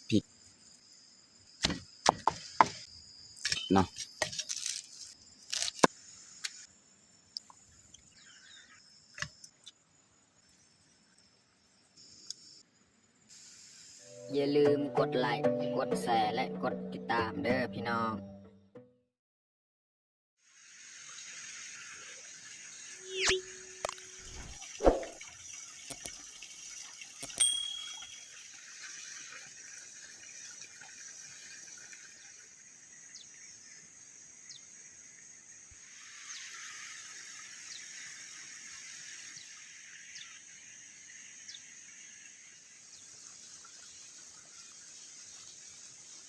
ພິກເນາະ. ຢ່າລືມກົດໄລ, ກົດແຊ ແລະ ກົດຕິດຕາມເດີພີ່ນ້ອງ.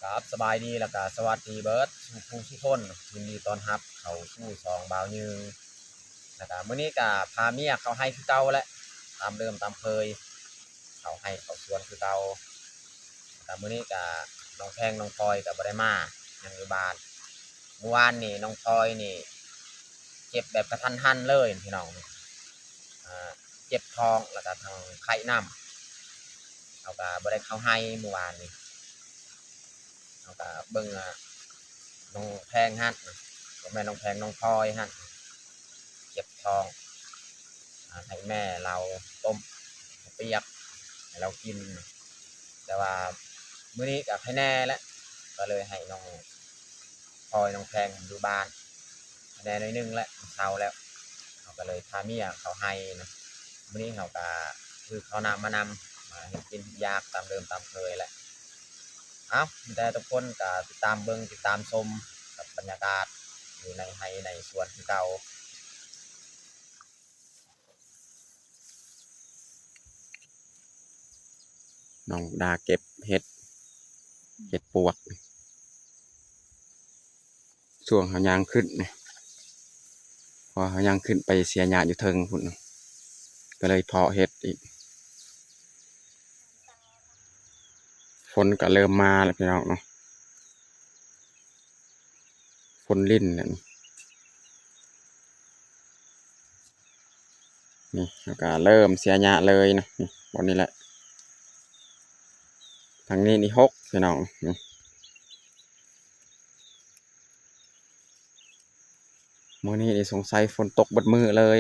ຄັບ ສະບາຍດີ ແລ້ວກະສະຫວັດດີເບີດສູ່ຜູ້ສູ່ຄົນ, ຍິນດີຕ້ອນຮັບເຂົ້າສູ່ຊ່ອງບ່າວຍືງ. ແລ້ວກະມື້ນີ້ກະພາເມຍເຂົ້າໄຮ່ຄືເກົ່າແຫຼະ ຕາມເດີມຕາມເຄີຍ, ເຂົ້າໄຮ່ເຂົ້າສວນຄືເກົ່າ. ແລ້ວກະມື້ນີ້ກະນ້ອງແພງນ້ອງພອຍກະບໍ່ໄດ້ມາ, ຍັງຢູ່ບ້ານ. ມື້ວານນີ້ນ້ອງພອຍນີ້ເຈັບແບບກະທັນຫັນເລີຍພີ່ນ້ອງ, ອ່າ ເຈັບທ້ອງ ແລ້ວກະທັງໄຂ້ນຳ. ເຮົາກະບໍ່ໄດ້ເຂົ້າໄຮ່ມື້ວານນີ້, ເຮົາກະເບິ່ງ ອ່າ ນ້ອງແພງຫັ້ນ, ບໍ່ແມ່ນນ້ອງແພງ ນ້ອງພອຍຫັ້ນ ເຈັບທ້ອງ, ອ່າ ໃຫ້ແມ່ລາວຕົ້ມເຂົ້າປຽກໃຫ້ລາວກິນ. ແຕ່ວ່າມື້ນີ້ກະໄຄແນ່ແຫຼະ, ກະເລີຍໃຫ້ນ້ອງພອຍ ນ້ອງແພງຢູ່ບ້ານ ໄຄແນ່ໜ້ອຍໜຶ່ງແຫຼະ, ເຊົາແລ້ວ. ເຮົາກະເລີຍພາເມຍເຂົ້າໄຮ່ນະ. ມື້ນີ້ເຮົາກະຖືເຂົ້ານ້ຳມານຳ, ມາເຮັດກິນເຮັດຢາກຕາມເດີມຕາມເຄີຍແຫຼະ. ເອົ້າ ມີແຕ່ທຸກຄົນກະຕິດຕາມເບິ່ງຕິດຕາມຊົມກັບບັນຍາກາດຢູ່ໃນໄຮ່ໃນສວນຄືເກົ່າ. ນ້ອງດາເກັບເຫັດ, ເຫັດປວກ ຊ່ວງເຮົາຍ່າງຂຶ້ນນີ້, ເພາະເຮົາຍ່າງຂຶ້ນໄປເສຍຫຍ້າຢູ່ເທິງພຸ້ນ, ກະເລີຍເພາະເຫັດອີກ. ຝົນກະເລີ່ມມາແລ້ວພີ່ນ້ອງເນາະ, ຝົນລິນແຫຼະນີ້. ນີ້ ເຮົາກະເລີ່ມເສຍຫຍ້າເລີຍນະ, ນີ້ ບ່ອນນີ້ແຫຼະ. ທາງນີ້ນີ້ຫົກ ພີ່ນ້ອງ, ນີ້. ມື້ນີ້ນີ້ສົງໄສຝົນຕົກເບິດມື້ເລີຍ,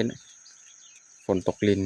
ຝົນຕົກລິນ.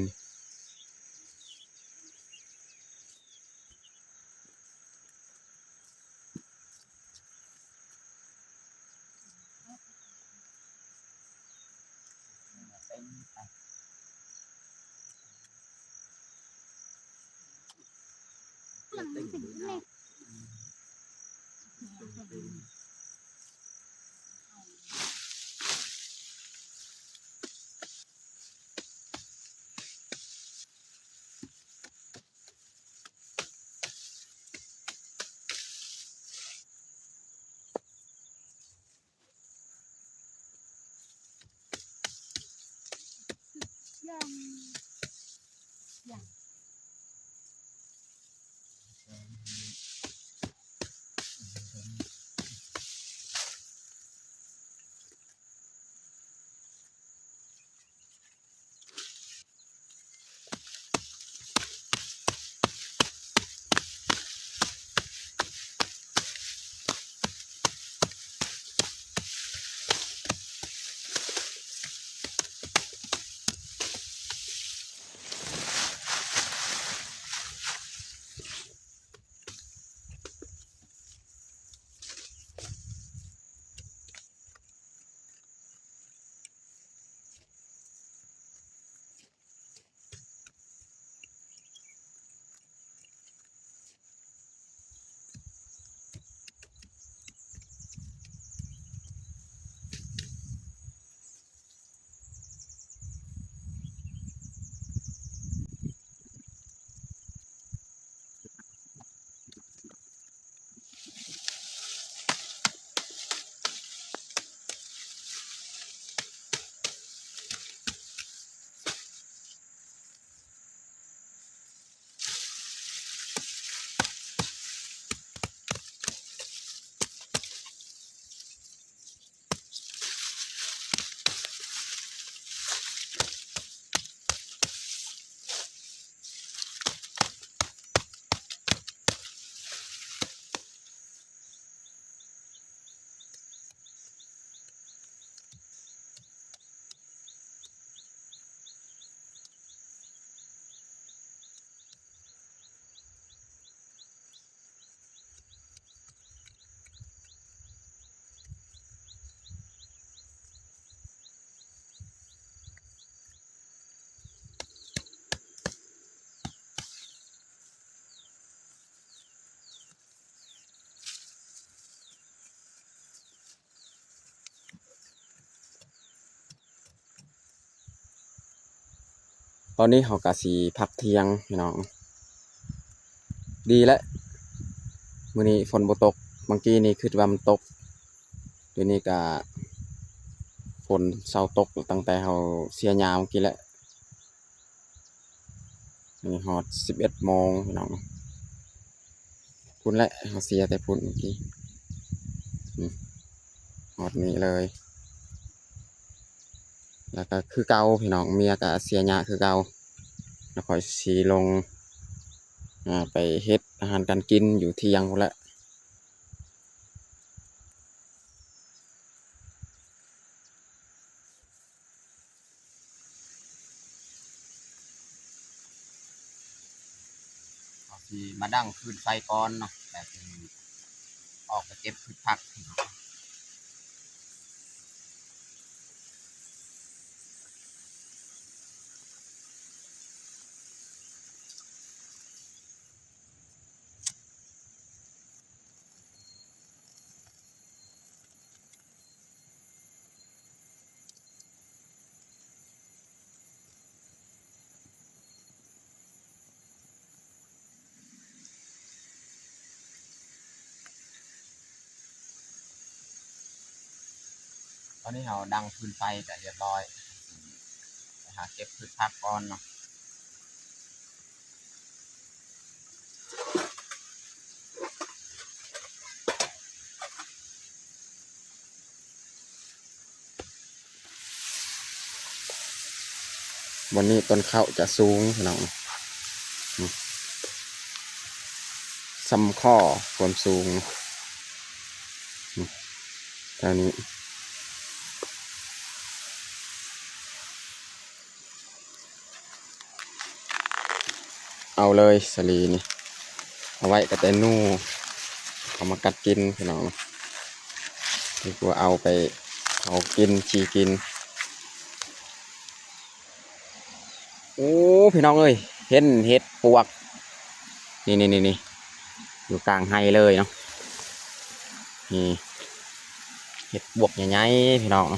ຕອນນີ້ເຮົາກະຊິພັກທ່ຽງພີ່ນ້ອງ. ດີແຫຼະ ມື້ນີ້ຝົນບໍ່ຕົກ, ບາງກີ້ນີ້ຄິດວ່າມັນຕົກ, ດຽວນີ້ກະຝົນເຊົາຕົກຕັ້ງແຕ່ເຮົາເສຍຫຍ້າບາງກີ້ແຫຼະ. ນີ້ຮອດສິບເອັດໂມງພີ່ນ້ອງ, ພຸ້ນແຫຼະ ເຮົາເສຍແຕ່ພຸ້ນເມື່ອກີ້ ອືມ ຮອດນີ້ເລີຍ. ແລ້ວກະຄືເກົ່າພີ່ນ້ອງ, ເມຍກະເສຍຫຍ້າຄືເກົ່າ, ແລ້ວຂ້ອຍຊິລົງ ອ່າ ໄປເຮັດອາຫານການກິນຢູ່ທ່ຽງພຸ້ນແຫຼະ. ເຮົາຊິມາດັງຟືນໄຟກ່ອນເນາະ ແລ້ວຈຶ່ງອອກໄປເກັບພືດຜັກ. ຕອນນີ້ເຮົາດັງຟືນໄຟກະຮຽບຮ້ອຍ, ໄປຫາເກັບພືດຜັກກ່ອນເນາະ. ວັນນີ້ຕົ້ນເຂົ້າຈະສູງພີ່ນ້ອງ, ສ່ຳຂໍ້ຄວາມສູງ ແຖວນີ້. ເອົາເລີຍສາລີນີ້, ເອົາໄວ້ກະແຕ່ໜູເອົາມາກັດກິນພີ່ນ້ອງ, ດີກວ່າເອົາໄປເຜົາກິນ ຈີ່ກິນ. ໂອ້ ພີ່ນ້ອງເອີຍ ເຫັນເຫັດປວກ ນີ້ໆໆ ຢູ່ກາງໄຮ່ເລີຍເນາະ. ນີ້ເຫັດປວກໃຫຍ່ໆ ພີ່ນ້ອງ,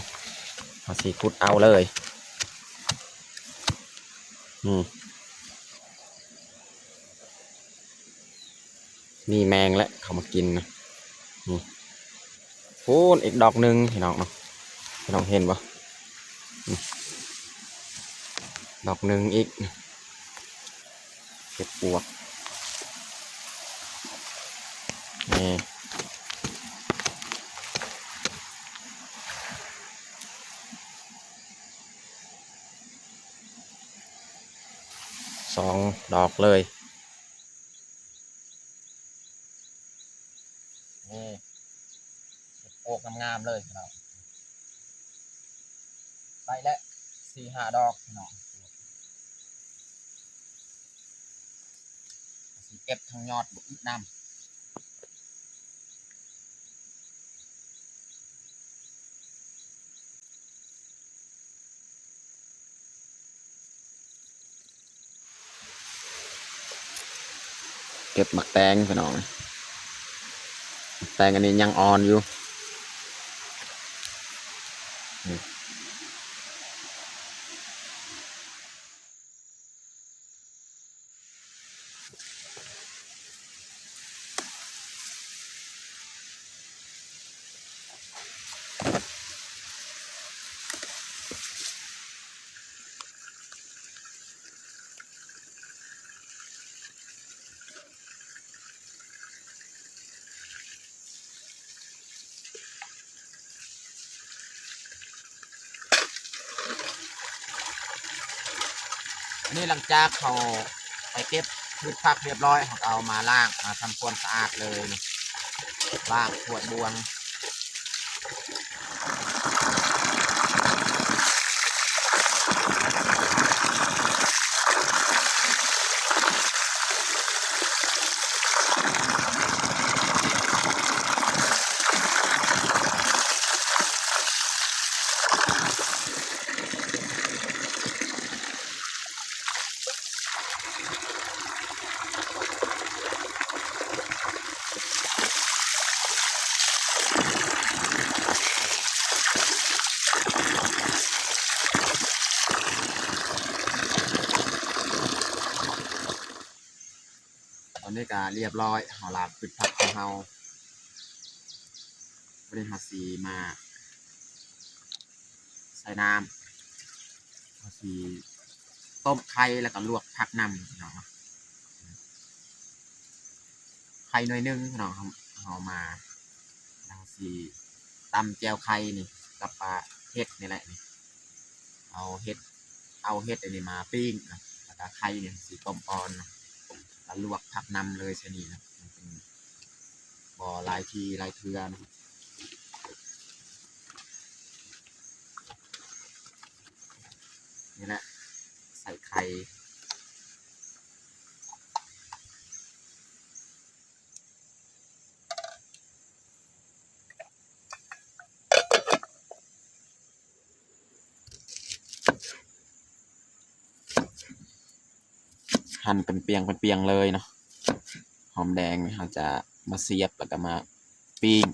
ເຮົາຊິຂຸດເອົາເລີຍ. ນີ້ ມີແມງແຫຼະເຂົ້າມາກິນນະ. ນີ້ ພຸ້ນອີກດອກໜຶ່ງພີ່ນ້ອງເນາະ, ພີ່ນ້ອງເຫັນບໍ່? ນີ້ ດອກໜຶ່ງອີກ. ເຫັດປວກ ນີ້ ສອງດອກເລີຍ. ນີ້ ເຫັດປວກງາມໆເລີຍພີ່ນ້ອງ, ໄດ້ແລ້ວສີ່ຫ້າດອກພີ່ນ້ອງ. ຊິເກັບທັງຍອດບໍ່ອຶດນຳ. ເກັບໝາກແຕງພີ່ນ້ອງ, ໝາກແຕງອັນນີ້ຍັງອ່ອນຢູ່. ອັນນີ້ຫຼັງຈາກເຮົາໄປເກັບພືດຜັກຮຽບຮ້ອຍ ເຮົາກໍເອົາມາລ້າງ ມາທຳຄວາມສະອາດເລີຍ, ລ້າງຖ້ວຍບ່ວງ. ເ ນີ້ກະລຽບຮ້ອຍ ເຮົາລາບພືດຜັກຂອງເຮົາ. ບາດນີ້ເຮົາຊິມາໃສ່ນ້ຳ ເຮົາຊິຕົ້ມໄຂ່ ແລ້ວກໍລວກຜັກນຳເນາະ. ໄຂ່ໜ້ອຍໜຶ່ງເນາະ ເຮົາ ເຮົາມາ ເຮົາຊິຕຳແຈ່ວໄຂ່ນີ້ກັບປາເຫັດນີ້ແຫຼະນີ້. ເອົາເຫັດ ເອົາເຫັດອັນນີ້ມາປີ້ງເນາະ ແລ້ວກະໄຂ່ນີ້ຊິຕົ້ມກ່ອນເນາະ ແລ້ວລວກຜັກນຳເລີຍຊະນີ້ເນາະ. ມັນເປັນບໍ່ຫຼາຍທີ່ຫຼາຍເທື່ອເນາະ. ນີ້ແຫຼະ ໃສ່ໄຂ່ ຫັ່ນເປັນປ່ຽງເປັນປ່ຽງເລີຍເນາະ. ຫອມແດງນີ້ເຮົາຈະມາສຽບ ແລ້ວກໍມາປີ້ງ.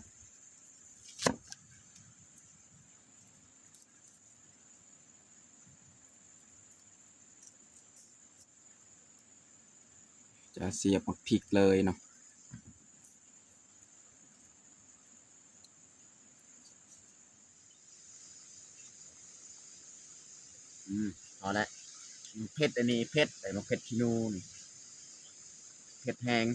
ຈະສຽບໝາກພິກເລີຍເນາະ. ອືມ ພໍແລ້ວ. ເຜັດ ອັນນີ້ເຜັດ ໄອ້ໝາກເຜັດຂີ້ໜູນີ້ ເຜັດແຮງ.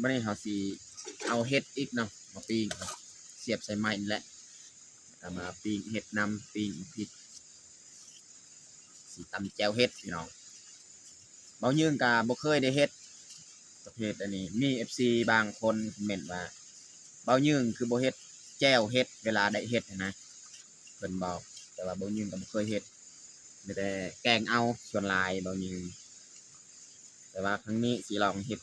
ບາດນີ້ເຮົາຊິເອົາເຫັດອີກເນາະ ມາປີ້ງ ສຽບໃສ່ໄມ້ນີ້ແຫຼະ ແລ້ວມາປີ້ງເຫັດນຳ ປີ້ງພິກ ຊິຕຳແຈ່ວເຫັດພີ່ນ້ອງ. ເບົາຍືງກະບໍ່ເຄີຍໄດ້ເຮັດປະເພດອັນນີ້. ມີເອັຟຊີບາງຄົນຄອມເມັນວ່າ ເບົາຍືງຄືບໍ່ເຮັດແຈ່ວເຫັດເວລາໄດ້ເຮັດຫັ້ນນະ ເພິ່ນບອກ, ແຕ່ວ່າເບົາຍືງກໍບໍ່ເຄີຍເຮັດ ມີແຕ່ແກງເອົາສ່ວນຫຼາຍເບົາຍືງ. ແຕ່ວ່າຄັ້ງນີ້ຊິລອງເຮັດ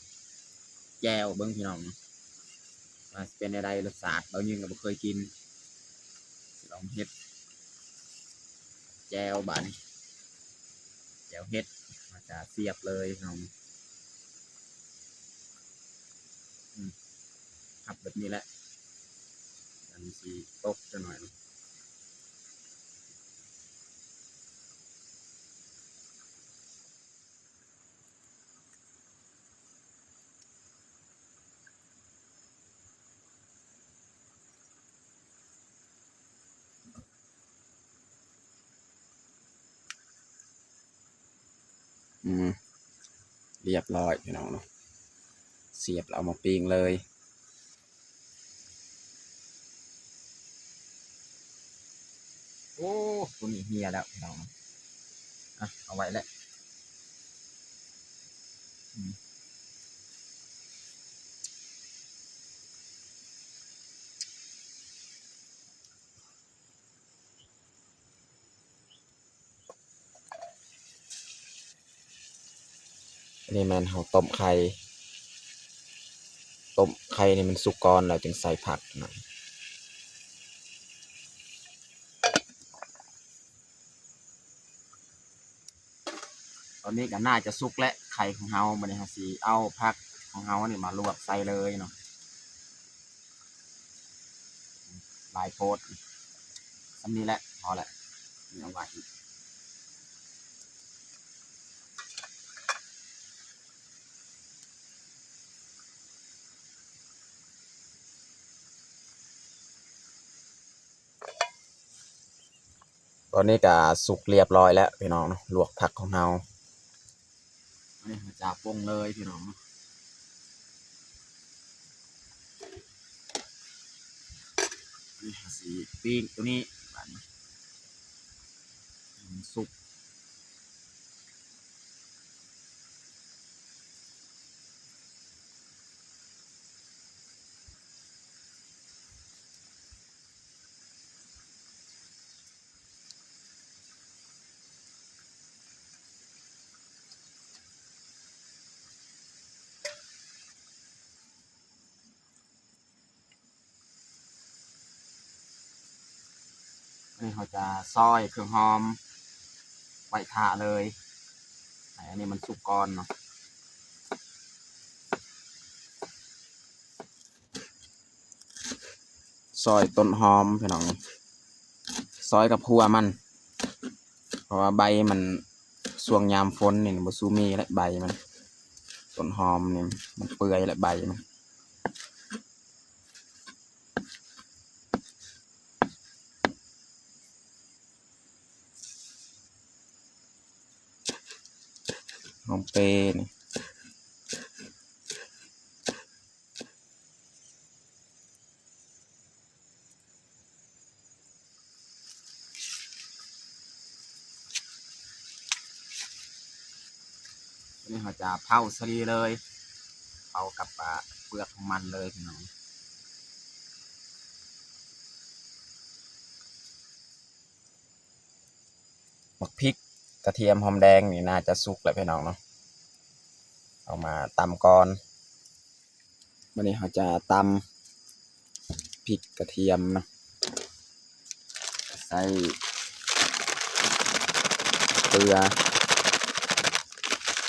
ແຈ່ວເບິ່ງພີ່ນ້ອງ ວ່າຊິເປັນແນວໃດລົດຊາດ. ເບົາຍືງກໍບໍ່ເຄີຍກິນ ຊິລອງເຮັດແຈ່ວບາດນີ້ ແຈ່ວເຫັດ ເຮົາຈະສຽບເລີຍພີ່ນ້ອງ. ອືມ ພັບແບບນີ້ແຫຼະ ມັນຊິຕົກຈັກໜ້ອຍ. ອືມ ລຽບຮ້ອຍພີ່ນ້ອງເນາະ ສຽບແລ້ວເອົາມາປີ້ງເລີຍ. ໂອ້ ຕົວນີ້ເຫ່ຍແລ້ວພີ່ນ້ອງ ອ່ະ ເອົາໄວ້ແຫຼະ. ອືມ ອັນນີ້ແມ່ນເຮົາຕົ້ມໄຂ່ ຕົ້ມໄຂ່ໃຫ້ມັນສຸກກ່ອນ ແລ້ວຈຶ່ງໃສ່ຜັກນະ. ຕອນນີ້ກໍໜ້າຈະສຸກແລ້ວ ໄຂ່ຂອງເຮົາ. ບັດນີ້ເຮົາຊິເອົາຜັກຂອງເຮົານີ້ມາລວກໃສ່ເລີຍເນາະ. ຫຼາຍໂພດ ສ່ຳນີ້ແຫຼະ ພໍແຫຼະ ນີ້ເອົາໄວ້ອີກ. ຕອນນີ້ກະສຸກລຽບຮ້ອຍແລ້ວພີ່ນ້ອງເນາະ ລວກຜັກຂອງເຮົາ. ອັນນີ້ເຮົາຈະປົງເລີຍພີ່ນ້ອງເນາະ. ອັນນີ້ເຮົາຊິປີ້ງຕົວນີ້ບາດນີ້ ໃຫ້ມັນສຸກ. ອັນນີ້ເຮົາຈະຊອຍເຄື່ອງຫອມໄວ້ຖ້າເລີຍ ໃຫ້ອັນນີ້ມັນສຸກກ່ອນເນາະ. ຊ ຊອຍຕົ້ນຫອມພີ່ນ້ອງ ຊອຍກັບຫົວມັນ ເພາະວ່າໃບມັນ ຊ່ວງຍາມຝົນນີ້ບໍ່ສູ້ມີແຫຼະໃບມັນ ຕົ້ນຫອມນີ້ມັນເປື່ອຍແຫຼະໃບມັນ. ຫອມເປນີ້ ນີ້ເຮົາຈະເຜົາສາລີເລີຍ ເຜົາກັບ ອາ ເປືອກຂອງມັນເລີຍພີ່ນ້ອງ. ບັກພິກ ກະທຽມ ຫອມແດງນີ້ໜ້າຈະສຸກແລ້ວພີ່ນ້ອງເນາະ ເອົາມາຕຳກ່ອນ. ບັດນີ້ເຮົາຈະຕຳພິກກະທຽມເນາະ ໃສ່ເກືອ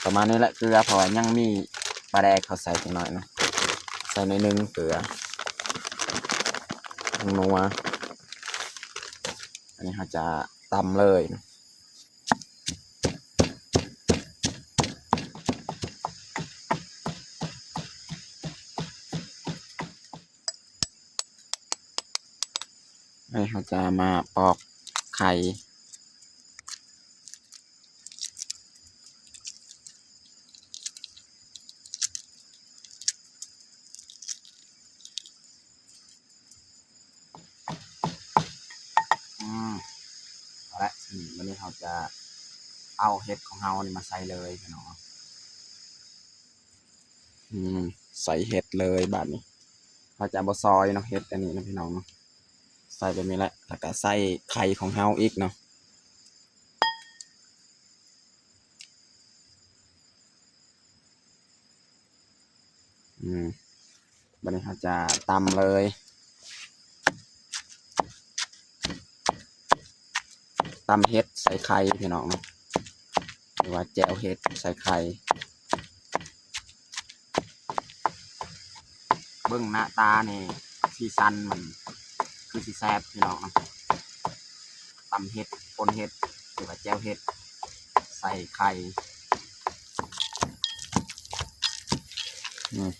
ປະມານນີ້ແຫຼະ ເກືອ ເພາະວ່າຍັງມີປາແດກ ເຮົາໃສ່ຈັກໜ້ອຍເນາະ ໃສ່ໜ້ອຍໜຶ່ງເກືອ ຜົງນົວ. ອັນນີ້ເຮົາຈະຕຳເລີຍ ໃຫ້ເຮົາຈະມາປອກໄຂ່ ອືມ ເອົາລະ ນີ້ ບັດນີ້ເຮົາຈະເອົາເຫັດຂອງເຮົານີ້ມາໃສ່ເລີຍພີ່ນ້ອງ. ອືມ ໃສ່ເຫັດເລີຍບາດນີ້ ເຮົາຈະບໍ່ຊອຍເນາະ ເຫັດອັນນີ້ນະພີ່ນ້ອງເນາະ ໃສ່ແບບນີ້ແຫຼະ ແລ້ວກະໃສ່ໄຂ່ຂອງເຮົາອີກເນາະ. ອືມ ບັດນີ້ເຮົາຈະຕຳເລີຍ ຕຳເຫັດໃສ່ໄຂ່ພີ່ນ້ອງເນາະ ຫຼືວ່າແຈ່ວເຫັດໃສ່ໄຂ່. ເບິ່ງໜ້າຕານີ້ ສີສັນມັນຄືຊິແຊບພີ່ນ້ອງເນາະ ຕຳເຫັດ ປົ່ນເຫັດ ຫຼືວ່າແຈ່ວເຫັດໃສ່ໄຂ່. ອືມ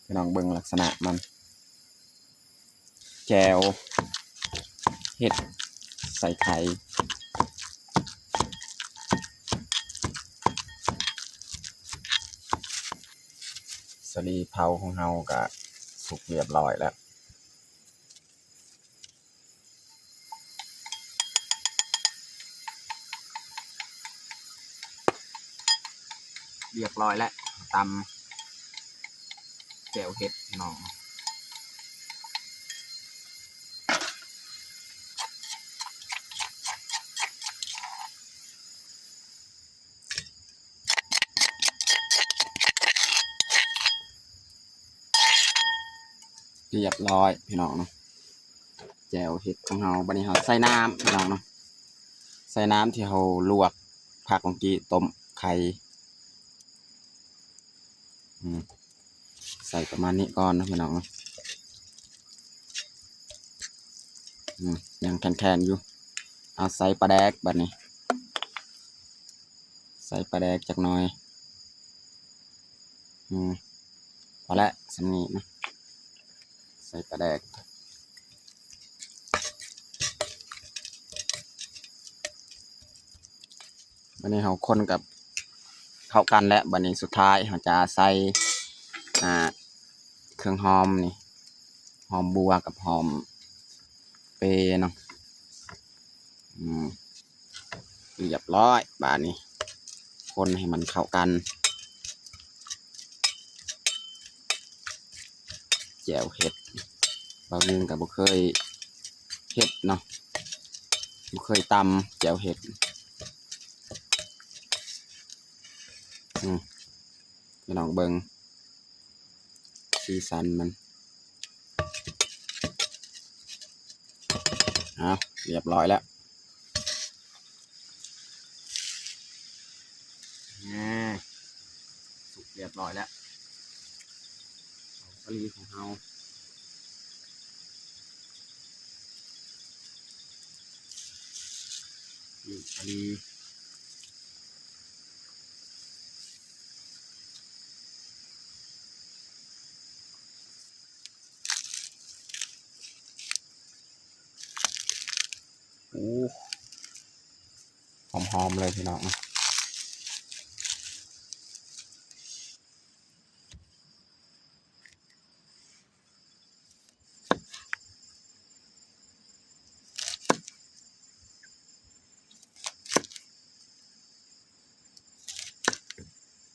ພີ່ນ້ອງເບິ່ງລັກສະນະມັນ ແຈ່ວເຫັດໃສ່ໄຂ່ ສາລີເຜົາຂອງເຮົາກະສຸກຮຽບຮ້ອຍແລ້ວ. ຮຽບຮ້ອຍແລ້ວ ຕຳແຈ່ວເຫັດພີ່ນ້ອງ. ຮຽບຮ້ອຍພີ່ນ້ອງເນາະ ແຈ່ວເຫັດຂອງເຮົາ. ບັດນີ້ເຮົາໃສ່ນ້ຳພີ່ນ້ອງເນາະ ໃສ່ນ້ຳທີ່ເຮົາລວກຜັກເມື່ອກີ້ ຕົ້ມໄຂ່ ອືມ ໃສ່ປະມານນີ້ກ່ອນເນາະພີ່ນ້ອງເນາະ. ອືມ ຍັງແຂນໆຢູ່ ເອົາໃສ່ປາແດກບາດນີ້ ໃສ່ປາແດກຈັກໜ່ອຍ. ອືມ ພໍແລ້ວ ສ່ຳນີ້ນະ ໃສ່ປາແດກ. ບັດນີ້ເຮົາຄົນກັບເຂົ້າກັນແລ້ວ ບັດນີ້ສຸດທ້າຍເຮົາຈະໃສ່ ອ່າ ເຄື່ອງຫອມນີ້ ຫອມບົວກັບຫອມເປເນາະ. ອືມ ຮຽບຮ້ອຍ ບາດນີ້ຄົນໃຫ້ມັນເຂົ້າກັນ. ແຈ່ວເຫັດ ບ່າວໜຶ່ງກໍບໍ່ເຄີຍເຮັດເນາະ ບໍ່ເຄີຍຕຳແຈ່ວເຫັດ. ອືມ ພີ່ນ້ອງເບິ່ງ ສີສັນມັນ. ເອົາ ຮຽບຮ້ອຍແລ້ວ ອືມ ສຸກຮຽບຮ້ອຍແລ້ວ ສາລີຂອງເຮົາ. ຢູ່ສາລີ. ໂອ້ ຫອມໆ ເລີຍພີ່ນ້ອງ.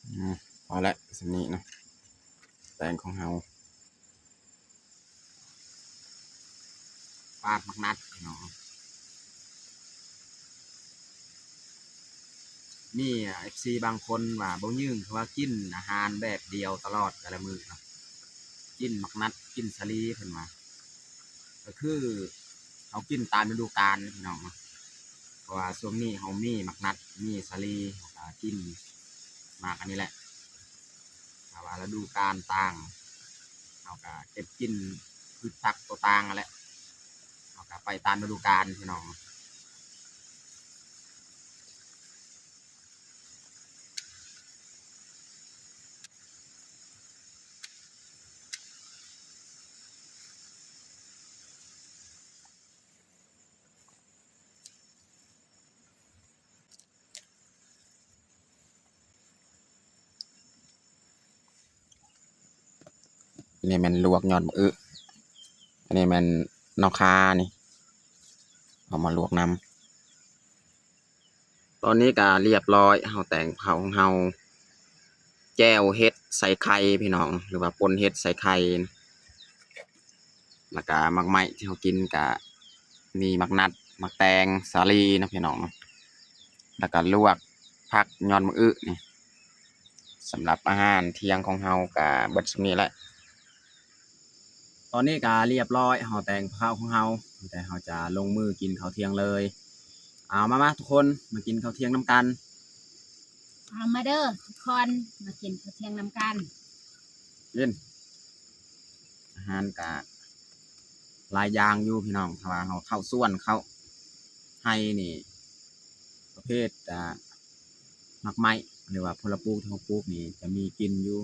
ອືມ ພໍແລ້ວ ສ່ຳນີ້ເນາະ ແຕງຂອງເຮົາ. ປາດໝາກນັດພີ່ນ້ອງ. ມີເອັຟຊີບາງຄົນວ່າ ບໍ່ຍືງ ຄືວ່າກິນອາຫານແບບດຽວຕະຫຼອດແຕ່ລະມື້ເນາະ, ກິນໝາກນັດ ກິນສາລີ ເພິ່ນວ່າ. ກໍຄືເຮົາກິນຕາມລະດູການພີ່ນ້ອງເນາະ, ເພາະວ່າຊ່ວງນີ້ເຮົາມີໝາກນັດ ມີສາລີ ເຮົາກໍກິນໝາກອັນນີ້ແຫຼະ. ຖ້າວ່າລະດູການຕ່າງ ເຮົາກໍເກັບກິນພືດຜັກຕົວຕ່າງຫັ້ນແຫຼະ, ເຮົາກໍໄປຕາມລະດູການພີ່ນ້ອງ. ອັນນີ້ແມ່ນລວກຍອດໝາກອຶ, ອັນນີ້ແມ່ນໜໍ່ຂ່ານີ້ ເອົາມາລວກນຳ. ຕອນນີ້ກໍລຽບຮ້ອຍ ເຮົາແຕງເຜົາຂອງເຮົາ ແຈ່ວເຫັດໃສ່ໄຂ່ພີ່ນ້ອງ ຫຼືວ່າປົ່ນເຫັດໃສ່ໄຂ່. ແລ້ວກະໝາກໄມ້ທີ່ເຮົາກິນກະມີໝາກນັດ ໝາກແຕງ ສາລີເນາະພີ່ນ້ອງເນາະ, ແລ້ວກະລວກຜັກຍອດໝາກອຶນີ້. ສຳລັບອາຫານທ່ຽງຂອງເຮົາກະເບິດສ່ຳນີ້ແຫຼະ. ຕອນນີ້ກະລຽບຮ້ອຍ ເຮົາແຕ່ງເຂົ້າຂອງເຮົາ ແຕ່ເຮົາຈະລົງມືກິນເຂົ້າທ່ຽງເລີຍ. ເອົາ ມາ ມາທຸກຄົນ ມາກິນເຂົ້າທ່ຽງນຳກັນ. ເອົາມາເດີທຸກຄົນ ມາກິນເຂົ້າທ່ຽງນຳກັນ. ກິນ ອາຫານກະຫຼາຍຢ່າງຢູ່ພີ່ນ້ອງ, ຖ້າວ່າເຮົາເຂົ້າສວນເຂົ້າໄຮ່ນີ້ ປະເພດ ອ່າ ໝາກໄມ້ ຫຼືວ່າຜົນລະປູກທີ່ເຮົາປູກນີ້ຈະມີກິນຢູ່.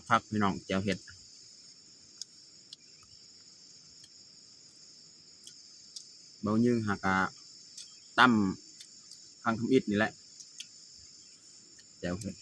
ຄັກໆ ພີ່ນ້ອງ ແຈ່ວເຫັດ. ເບົາຍືງຫາກະຕຳຄັ້ງທຳອິດນີ້ແຫຼະ ແຈ່ວເຫັດ.